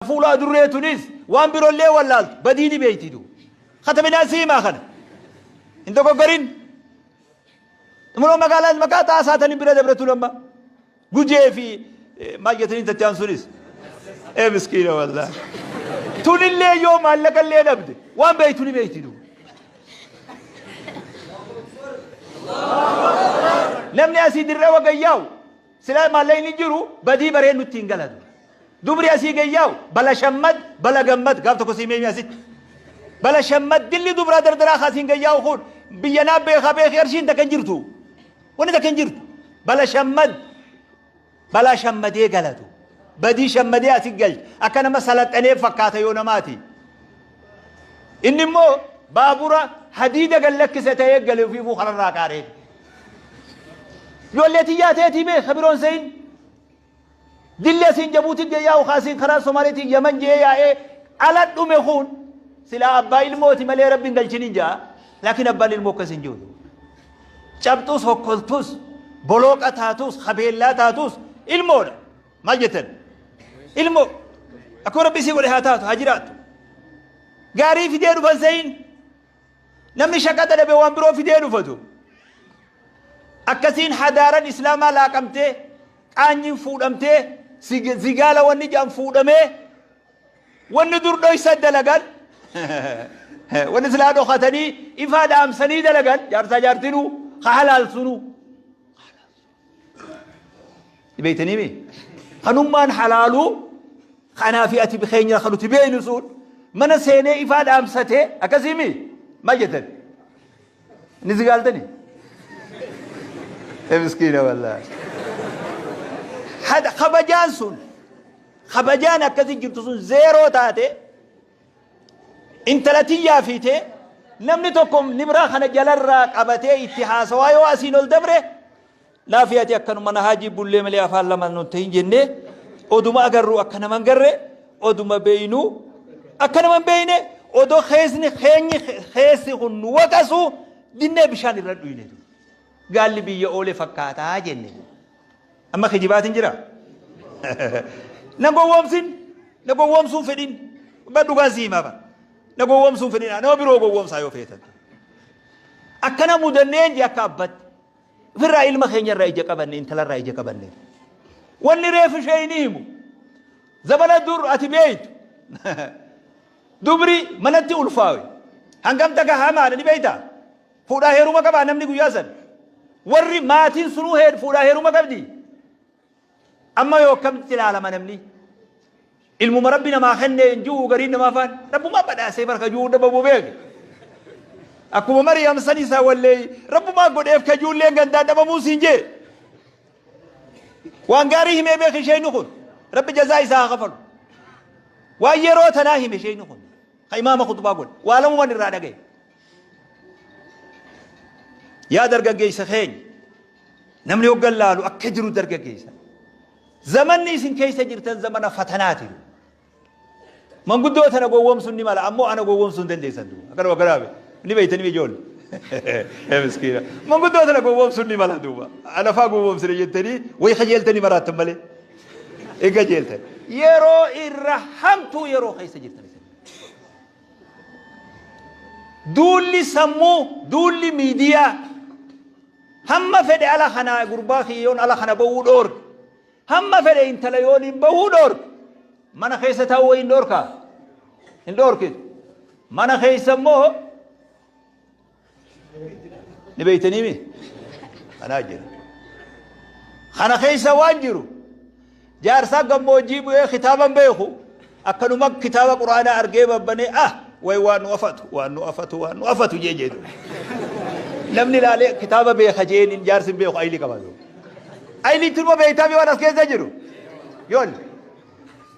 Fuula adurree tunis waan birollee wallaaltu badii ni beeyti du. Katabinaan si himaa kana. Hin dogoggorin. Immoo magaalaan maqaa xaasaa tani bira dabre tun amma. Gujee fi maal jettanii tatti aan sunis. Ee miskiina wallaahi. Tunillee yoo maallaqa illee dhabde waan beeytu ni beeyti du. Namni asii dirree wagayyaa'u Silaa maallaqni hin jiru badii baree nutti hin galatu. Dubri asii gayyaa'u bala shammad bala gammad gaaf tokko sii meemi asitti. Bala shammad dilli dubraa dardaraa kaasiin gayyaa'u kun biyya naa beekaa beeki arshiin takka hin jirtu. Wanni takka hin jirtu. Bala shammad balaa shammadee galatu. Badii shammadee asi galcha. Akka nama salaxanee fakkaata yoo namaati. Inni immoo baabura hadiida gad lakkise ta'ee gale ofiifuu kararraa qaaree. Ijoollee tiyyaa teetii beek ka biroon se'in. Dilli asiin Jabuutii gee yaa'u kaasiin karaa Somaaliitiin Yaman jee yaa'ee ala dhume kun silaa abbaa ilmooti malee rabbi hin galchin hin ja'a. Laakiin abbaan ilmoo akkas hin jiru. Cabxus hokkoltus bolooqa taatus habeellaa taatus ilmoodha. Maal jettan? Ilmoo akkuma rabbi isii godhe haa taatu haa jiraattu. Gaarii fidee dhufan se'in. Namni shaqaxa dhabe waan biroo fidee dhufatu. Akkasiin hadaaran islaamaa laaqamtee, qaanyiin fuudhamtee, zigaala wanni jedhan fuudhamee, wanni dur dhoysa dalagan, wanni silaa dhokatanii ifaa dhaamsanii dalagan, jaarsaa jaartinuu, ka halaalsunuu. Beeytanii mi? Kanummaan halaaluu kanaa fi ati keenya kan nuti beeynu sun mana seenee ifaa dhaamsatee akkasii mi? Maal jettan? Ni si gaaltani? Ee miskiina wallaahi. Kabajaan sun kabajaan akkasii jirtu sun zeeroo taate intala tiyyaa fiitee namni tokko nibraa kana jalarraa qabatee itti haasawaa yoo asiin ol dabre Naafi ati akkanuma na haajii bullee malee afaan lama nun ta'in jennee oduma agarru akka nama hin garre oduma beeynu akka nama hin beeyne odoo keessni keenyi keessi kun nu waqasu dinnee bishaan irra dhuyne gaalli biyya oole fakkaataa jenne. Amma kijibaatiin jira. Na gowwoomsin na gowwoomsuun fedhin ba dhugaan si himaa bara. Na gowwoomsuun fedhin nama biroo gowwoomsaa yoo feetan. Akkana mudanneen jee akka abbatti. Ofirraa ilma keenya irraa ija qabanne intala irraa ija qabanne. Wanni reefu ishee hin himu. Zabana dur ati beeytu. Dubri manatti ulfaawe. Hangam takka hamaadha ni beeyta. Fuudhaa heeruma qabaa namni guyyaa san. Warri maatiin sunuu fuudhaa heeruma qabdi. Amma yoo akkamitti ilaalama namni? Ilmuma Rabbi namaa kenne hin ji'u gariin namaa faan Rabbumaa badhaasee bar ka ji'uu dhabamu beeke. Akkuma Mariyam san isaa wallee Rabbumaa godheef ka ji'ulleen gandaan dhabamuu siin jee. Waan gaarii himee beeke isheen kun Rabbi jazaa isaa haa kafalu. Waan yeroo tanaa hime isheen kun ka imaama khutbaa godhe waa lamuman irraa dhagaye. Yaa dargaggeessa keenya namni hoggan laalu akka jiru dargaggeessa. Zamanni isin keessa jirtan zamana fatanaati. Manguddoo tana gowwoomsuun ni mala ammoo ana gowwoomsuu hin dandeessan duuba. Akkanuma akkanaa ni beeytanii ijoollee. Ee miskiina. Manguddoo tana gowwoomsuun ni mala duuba. Ana faa gowwoomsine jettanii wayi kajeeltanii maraattan malee. Hin kajeeltan. Yeroo irra hamtuu yeroo keessa jirtan isin. Duulli sammuu, duulli miidiyaa Hamma fedhe ala kana gurbaa kiyya yoon ala kana bahuu dhoorke. Hamma fedhe intala yoon hin bahuu dhoorke. Mana keessa taa'uu wayi hin dhoorkaa? Hin dhoorkitu. Mana keessa immoo ni beeytanii mi? Kanaa jira. Kana keessa waan jiru Jaarsaa gammoojjii bu'ee kitaaba hin beeku. Akkanuma kitaaba quraanaa argee babbanee ah way waan nu afatu waan nu afatu waan nu afatu jee jedhu. Namni ilaalee kitaaba beeka jeen jaarsi hin beeku ayilii qaba. Ayilii turma beektaa waan as keessa jiru. Yoon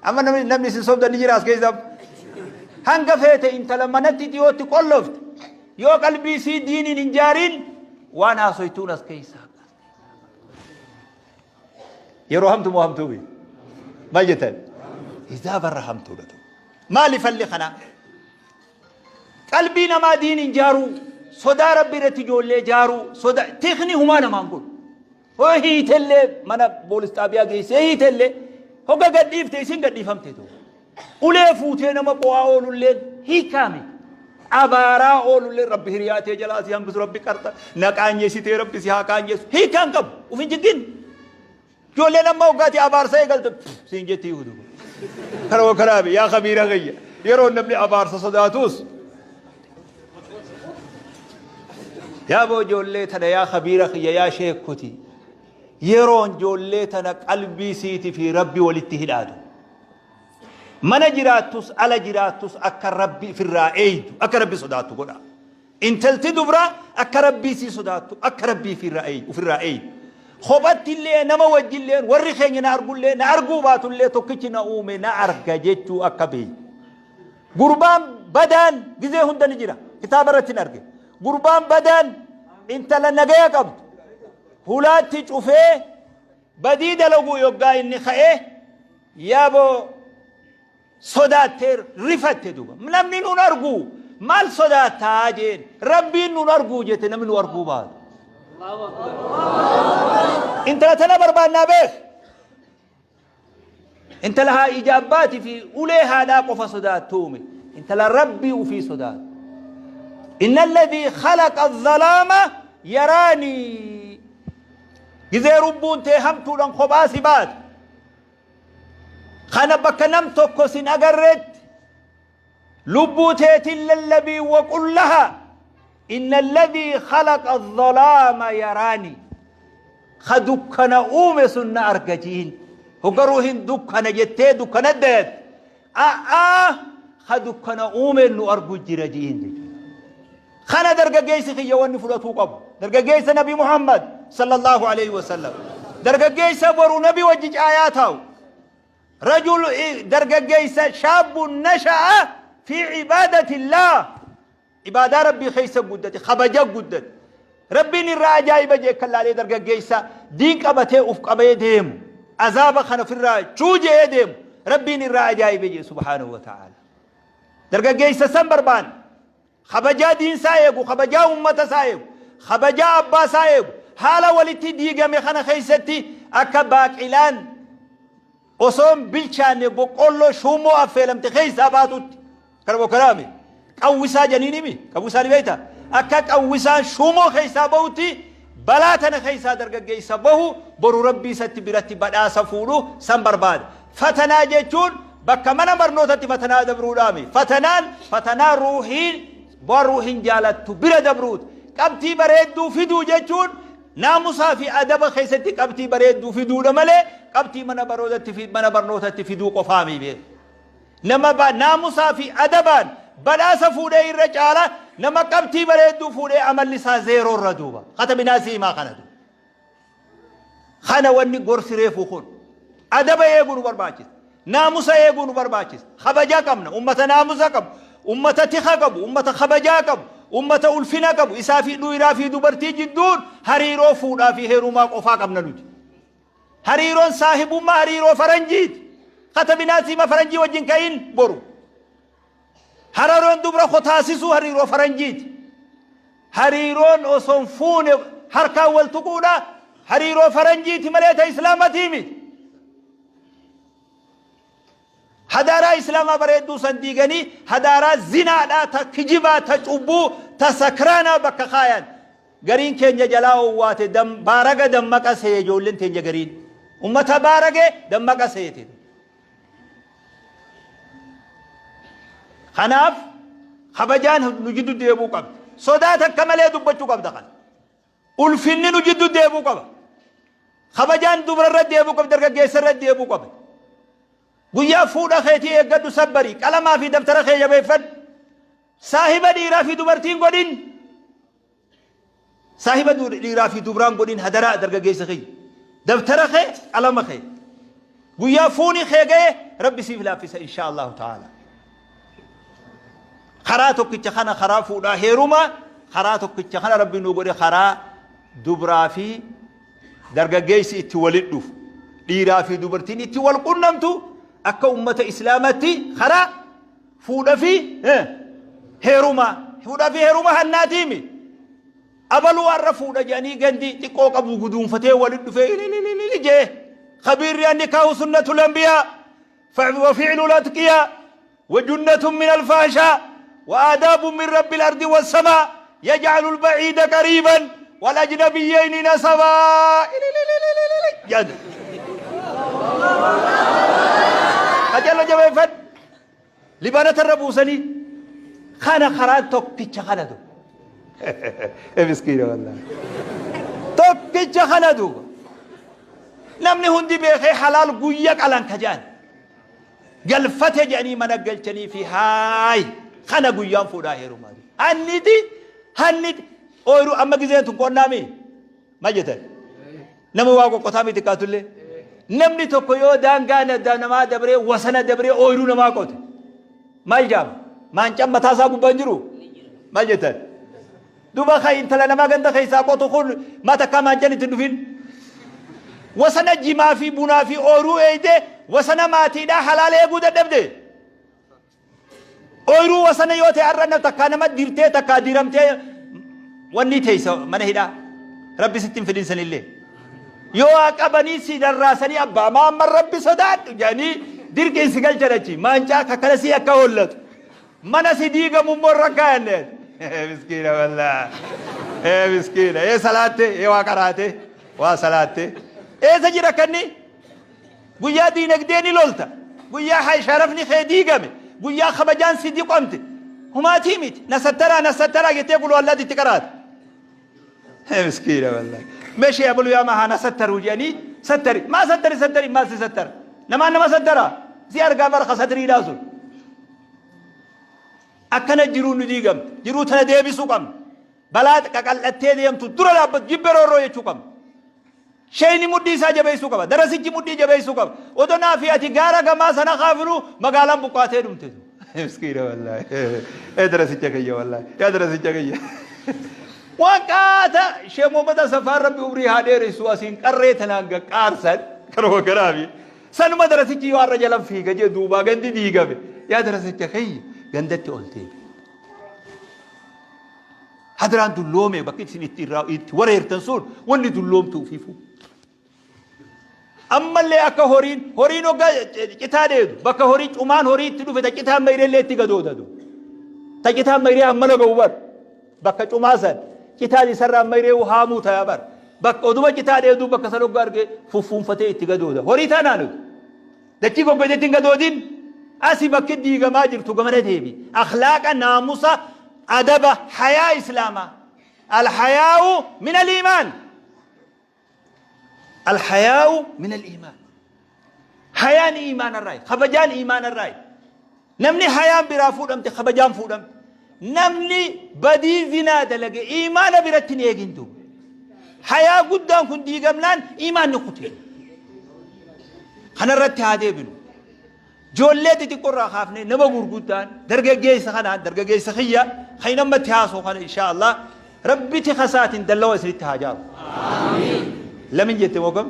amma namni isin sobdan ni jira as keessa. Hanga feete intala manatti dhiyootti qollofte yoo qalbii isii diiniin hin jaariin waan haasoytuun as keessa. Yeroo hamtu moo hamtuu miti? Maal jettan? Hisaaba irra hamtuudha ta'u. Maali falli kanaa? Qalbii namaa diiniin jaaruu, sodaa rabbi irratti ijoollee jaaruu, sodaa tikni humaa namaan godhu. Hoo hiitellee mana poolis xaabiyaa geessee hiitellee hogga gadhiifte isin gadhiifamte ta'u. Ulee fuutee nama qo'aa oolulleen hiikaa miti. Abaaraa oolulleen Rabbi hiriyaa tee jalaa si hambisu, Rabbi qarxa na qaanyeessitee Rabbi si haa qaanyeessu. Hiikaa hin qabu. Uf hin jiggin. Ijoolleen amma hoggaati abaarsa eegalte siin jetti hudu. Kana kanaafi yaa kabiira kiyya yeroo namni abaarsa sodaatus yaa boo ijoollee tana, yaa kabiira kiyya, yaa sheekoti, yeroon ijoollee tana qalbii siiti fi Rabbi walitti hidhaatu. Mana jiraattus ala jiraattus akka Rabbi ifirraa eeydu, akka Rabbi sodaattu godha. Intalti dubraa akka Rabbii sii sodaattu, akka Rabbii ufirraa eeydu. Kophatti illee, nama wajji illee, warri keenya na argullee na arguu baatullee, tokkichi na uume na arga jechuu akka beeytu. Gurbaan badaan gizee hunda ni jira. Kitaaba irratti hin arge. Gurbaan badaan intala nagaya qabdu hulaatti cufee badii dalaguu yoggaa inni ka'e, yaaboo sodaattee rifatte duuba. Namni nun argu, maal sodaattaa jeen. Rabbiin nun arguu jette, namni nu arguu baatu. Intala tana barbaannaa beek. Intala haa ija abbaatii fi ulee haadhaa qofa sodaattuumi. Intala Rabbii ufii sodaattu. Inna alladhii khalaqa adh-dhalaama yaraanii. Gizee rubbuun tee hamtuudhaan kophaa si baate. Kana bakka nam tokko sin agarreetti lubbuu teetiin lallabii, waqul laha inna alladhii khalaqa adh-dhalaama yaraanii. Ka dukkana uume sun na arga jiin. Hogga ruuhin dukkana jettee dukkana dayat. A'aa, ka dukkana uumeen nu argu jira jiin jechuudha. Kana dargaggeessi kiyya wanni fudhatuu qabu. Dargaggeessa Nabi Muhammad sallallahu alaihi wasallam. Dargaggeessa boru Nabi wajji caayaa taa'u. Rajul dargaggeessa shaabun nasha'a fi ibadatillah. Ibaadaa Rabbii keessa guddate, kabaja guddate. Rabbiin irraa ajaa'iba jee kan laalee dargaggeessa diin qabatee uf qabee deemu. Azaaba kana ofirraa chuujee deemu. Rabbiin irraa ajaa'ibe jee subhaanahu wa ta'ala. Dargaggeessa san barbaanna. Kabajaa diinsaa eegu, kabajaa ummata isaa eegu, kabajaa abbaa isaa eegu, haala walitti diigame kana keessatti akka baaqilaan osoo hin bilchaanne boqqolloo shuummoo affeelamte keessaa baatutti. Kana bokkaraame qawwisaa janiin himi, qawwisaa ni beekta. Akka qawwisaan shuumoo keessaa bahutti balaa tana keessaa dargaggeessa bahu, boru Rabbii isatti biratti badhaasa fuudhu san barbaada. Fatanaa jechuun bakka mana barnootatti fatanaa dabruudhaami. Fatanaan fatanaa ruuhiin bu'aa ruuhiin jaalattu bira dabruuti. Qabxii bareedduu fiduu jechuun naamusaa fi adaba keessatti qabxii bareedduu fiduudha malee qabxii mana baroodatti fi mana barnootatti fiduu qofaami beeku. Nama naamusaa fi adabaan badhaasa fuudhee irra caala nama qabxii bareedduu fuudhee amalli isaa zeeroo irra duuba. Katabinaa si himaa kana duuba. Kana wanni gorsi reefuu kun. Adaba eeguu nu barbaachisa. Naamusa eeguu nu barbaachisa. Kabajaa qabna. Ummata naamusa qabu. Ummata tika qabu. Ummata kabajaa qabu. Ummata ulfina qabu. Isaa fi dhiiraa fi dubartii jidduun hariiroo fuudhaa fi heerumaa qofaa qabna nuti. Hariiroon saahibummaa hariiroo faranjiiti. Katabinaa siima faranjii wajjin ka'in boru. Hariiroon dubra kotaasisuu hariiroo faranjiiti. Hariiroon osoo hin fuune harkaan wal tuquudha hariiroo faranjiiti malee ta islaamatii miti. Hadaaraa islaamaa bareedduu san diiganii hadaaraa zinaadhaa, ta kijibaa, ta cubbuu, ta sakraanaa bakka kaayan. Gariin keenya jalaa owwaate baaraga dammaqa see, ijoolleen teenya gariin. Ummata baarage dammaqa seete. Kanaaf kabajaan nu jiddu deebuu qabdi. Sodaa takka malee dubbachuu qabda kana. Ulfinni nu jiddu deebuu qaba. Kabajaan dubra irra deebuu qabdi, dargaggeessa irra deebuu qaba. Guyyaa fuudha keetii eeggadhu, sabbarii qalamaa fi dabtara kee jabeeffadhu. Saahiba dhiiraa fi dubartiin godhin. Saahiba dhiiraa fi dubraan godhin hadaraa dargaggeessa kiyya. Dabtara kee, qalama kee. Guyyaa fuuni kee ga'e Rabbi siif laaffisa insha Allahu ta'ala. Karaa tokkicha kana, karaa fuudhaa heerumaa, karaa tokkicha kana Rabbi nuu godhe, karaa dubraa fi dargaggeessi itti walit dhufu, dhiiraa fi dubartiin itti wal qunnamtu, akka ummata islaamatti karaa fuudha fi heerumaa. Fuudha fi heeruma hannaatiimi. Abaluu har'a fuudha jedhanii gandi xiqqoo qabu guduunfatee walit dhufee ilililili jee. Kabiirri annikaahu sunnatul anbiyaa. وفعل الأتقياء وجنة من الفحشاء وآداب من رب الأرض والسماء يجعل البعيد قريبا والأجنبيين نسبا. جد أجل جبيفت لبانة الربوسني خانا خران توكيتش خانا دو مسكينة والله توكيتش خانا دو namni hundi beekee halaal guyya qalan ka jedhan galfate jedhanii mana galchanii fi haay kana guyyaan fuudhaa heerumaa hanniti hanniti ooyiruu amma gizeen tun qonnaami ma jettan nama waa qoqqotaa miti kaatullee namni tokko yoo daangaa namaa dabree wasana dabree ooyiruu namaa qote maal jaama maancaan mataa isaa gubbaan jiru maal jettan duuba kan intala namaa ganda keessaa qotu kun maa takkaa maancaan itti dhufin wasana jimaa fi bunaa fi ooyiruu eeyde wasana maatiidhaa halaala eeguu dadhabde ooyiruu wasana yoo ta'e har'a takkaa nama dirtee takkaa diramtee wanni teessa mana hidhaa rabbi sitti hin fidin sanillee yoo qabanii si darraasanii abbaa maamma rabbi sodaadhu jedhanii dirqiin si galchan achi maancaa kakkala si akka hollatu mana si diigamu immoo irra kaayanneen miskiina wallaa ee miskiina ee salaatte ee waa qaraate waa salaatte eessa jira kanni guyyaa diinagdee ni lolta guyyaa sharafni kee diigame guyyaa kabajaan si diqamte humaatii miti na sattaraa na sattaraa jettee quluu allaatti itti qaraata miskiina wallaahi meeshee abalu yaa mahaa na sattaruu jedhanii sattari maa sattari sattari maal si sattara namaan nama sattara si argaa bara satriidhaa sun akkana jiruu nu diigamte jiruu tana deebisuu qabna balaa qaqal'attee deemtu dura dhaabbatu jibbe roorroo jechuu qabna Sheyni mudhii isaa jabeessuu qaba. Darasichi mudhii jabeessuu qaba. Odoo naa fi ati gaara gamaa sana kaafinu magaalaan buqqaatee dhumte. Miskiina wallaahi. Ee darasicha kiyya wallaahi. Yaa darasicha kiyya. Waan qaata Sheekh Muhammad Asafaan Rabbi umrii haa dheeressu asiin qarree tanaan gaqqaarsan kanuma kanaafi. Sanuma darasichi yoo har'a jalan fiiga jee duubaa gandi diigame. Yaa darasicha kiyya gandatti ol deebi. Hadraan dulloome bakki isin itti irraa itti wareertan sun wanni dulloomtu ufiifuu. Ammallee akka horiin horiin hoggaa citaa dheedu bakka horii cumaan horii itti dhufe ta citaan mayrellee itti gadoodatu. Ta citaan mayree hammana ga'u bar bakka cumaa san citaan isarraa mayree haamuu ta'a bar bakka oduma citaa dheedu bakka san hoggaa arge fuffuunfatee itti gadooda. Horii taanaan Dachii goggoytetti hin gadoodin. Asi bakki diigamaa jirtu gamana deebi. Akhlaaqa, naamusa, adaba, hayaa Islaamaa. Alhayaa'u min al-iimaan. Alhayaa'u min al-iimaan. Hayaan iimaanarraayi. Kabajaan iimaanarraayi. Namni hayaan biraa fuudhamte kabajaan fuudhamte. Namni badii zinaa dalage iimaana biratti hin eegin duuba. Hayaa guddaan kun diigamnaan iimaanni kute. Kanarratti haa deebinu. Ijoollee xixiqqoo irraa kaafnee nama gurguddaan dargaggeessa kanaan dargaggeessa kiyya kan inni ammatti haasoo kana inshaa Allah Rabbi tika isaatiin dallawa isinitti haa jaaru. Lamin jette moo kam?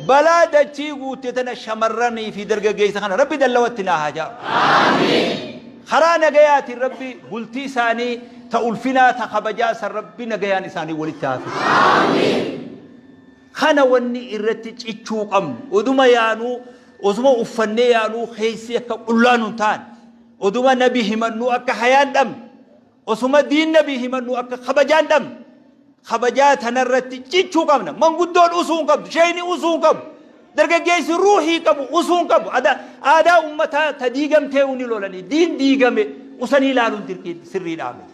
Balaa dachii guutte tana shamarranii fi dargaggeessa kana Rabbi dallawatti naa haa jaaru. Karaa nagayaatiin Rabbi bultii isaanii ta ulfinaa ta kabajaa san Rabbi nagayaan isaanii walitti haa fidu. Kana wanni irratti cichuu qabnu oduma yaanuu osuma uffannee yaanuu keessi akka qullaa nun taane oduma nabi himannuu akka hayaan dhabne Osuma diin nabii himannu akka kabajaa hin dhabne. Kabajaa tanarratti cichuu qabna. Manguddoon usuu hin qabdu. Sheeyni usuu hin qabu. Dargaggeessi ruuhii qabu usuu hin qabu. Aadaa ummataa ta diigamtee ni lolanii. Diin diigame usanii ilaaluun dirqii sirriidhaa miti.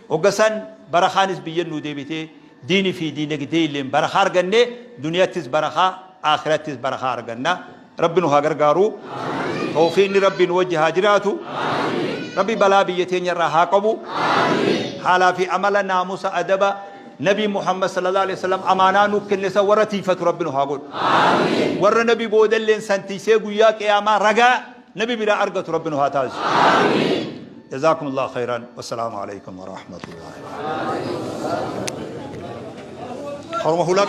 Hogga san barakaanis biyya nuu deebitee diini fi diinagdee illeen barakaa arganne duniyattis barakaa aakhirattis barakaa arganna. Rabbi nu haa gargaaru. Tawfiiqni Rabbi nu wajji haa jiraatu. Rabbi balaa biyya teenya irraa haa qabu. Haalaa fi amala naamusa adaba Nabi Muhammad sallallahu alaihi wasallam amaanaa nu kenne san warra tiifatu Rabbi nu haa godhu. Warra Nabi boodalleen san tiisee guyyaa qiyaamaa ragaa Nabi biraa argatu Rabbi nu haa taasisu. جزاكم الله خيرا والسلام عليكم ورحمة الله. حرمه لا.